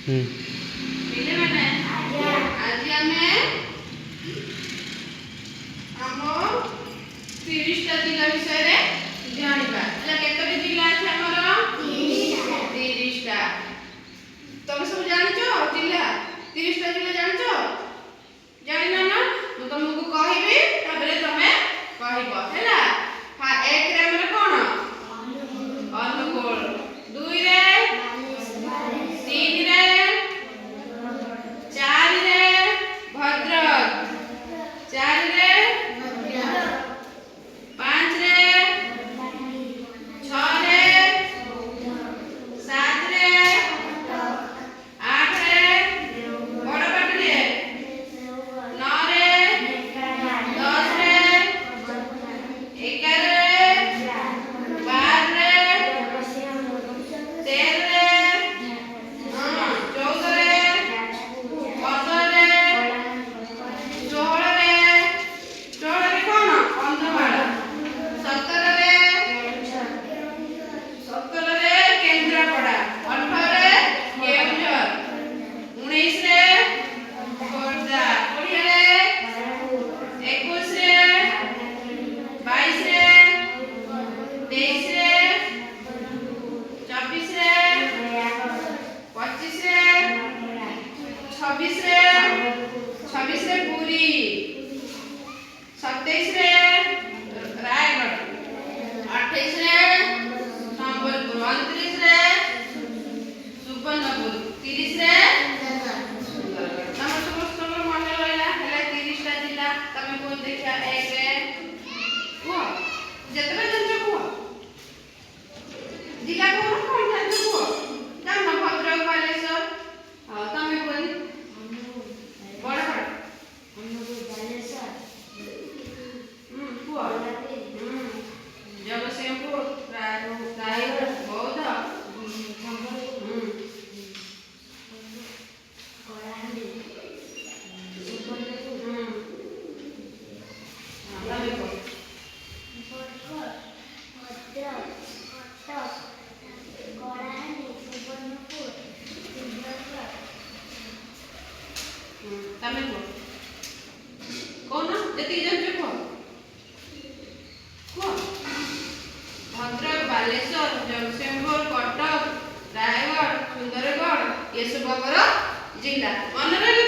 ପିଲାମାନେ, ଆଜି ଆମେ ଆମ 30ଟା ଜିଲ୍ଲା ବିଷୟରେ ଜାଣିବା। ହେଲା, କେତୋଟି ଜିଲ୍ଲା ଅଛି ଆମର? 30ଟା। ତମେ ସବୁ ଜାଣିଛ ଜିଲ୍ଲା? 30ଟା ଜିଲ୍ଲା ଜାଣିଛ? ଜାଣିନ ନା? ମୁଁ ତମକୁ କହିବି, ତାପରେ ତମେ କହିବ। ହେଲା, ଏକରେ ଆମର କଣ? ଅନୁଗୁଳ। ଦୁଇରେ, ତିନିରେ, ଚାରିରେ ଭଦ୍ରକ, ଚାରିରେ, ପାଞ୍ଚରେ, ଛଅରେ, ସାତରେ, ଆଠରେ, ବଡ଼ ପାଟିରେ, ନଅରେ, 10ରେ, 11ରେ, 12ରେ, 13ରେ, ହଁ, 14ରେ, 15ରେ, 16ରେ। 16ରେ କଣ? କନ୍ଧମାଳ। 17ରେ, 17ରେ କେନ୍ଦ୍ରାପଡ଼ା, 18ରେ କେଉଁଝର, 19ରେ ଖୋର୍ଦ୍ଧା, 20ରେ, 21ରେ, 22ରେ, 23ରେ, 24ରେ, 25ରେ, 26ରେ, 26ରେ ପୁରୀ, 27ରେ ରାୟଗଡ଼, 28ରେ ସମ୍ବଲପୁର, 29ରେ ସୁବର୍ଣ୍ଣପୁର, 30ରେ ସୁନ୍ଦରଗଡ଼। ତମର ସମସ୍ତଙ୍କର ମନେ ରହିଲା? ହେଲା, 30ଟା ଜିଲ୍ଲା ତମେ କୁହ ଦେଖିବା। ଏକରେ କୁହ, ଯେତେବେଳେ ଜାଣିଛ କୁହ। ଜିଲ୍ଲା କୁହ, କଣ ଜାଣିଛ କୁହ। ଜାଣିନ? ଭଦ୍ରକ, ବାଲେଶ୍ୱର। ହଁ, ତମେ କୁହନି ବଡ଼ ବଡ଼। କୁହ। ଜଗତସିଂହପୁର, ରାୟଗଡ଼, ବୌଦ୍ଧ। ହଁ, ତମେ କୁହ। ବରଗଡ଼, ଭଦ୍ରକ, କଟକ, କଳାହାଣ୍ଡି, ସୁବର୍ଣ୍ଣପୁର, ସୁନ୍ଦରଗଡ଼। ତମେ କୁହ, କହୁନ, ଯେତିକି ଜାଣିଛ କୁହ, କୁହ। ଭଦ୍ରକ, ବାଲେଶ୍ୱର, ଜଗତସିଂହପୁର, କଟକ, ରାୟଗଡ଼, ସୁନ୍ଦରଗଡ଼, ଏସବୁ ଆମର ଜିଲ୍ଲା। ମନେ ରହିଲା?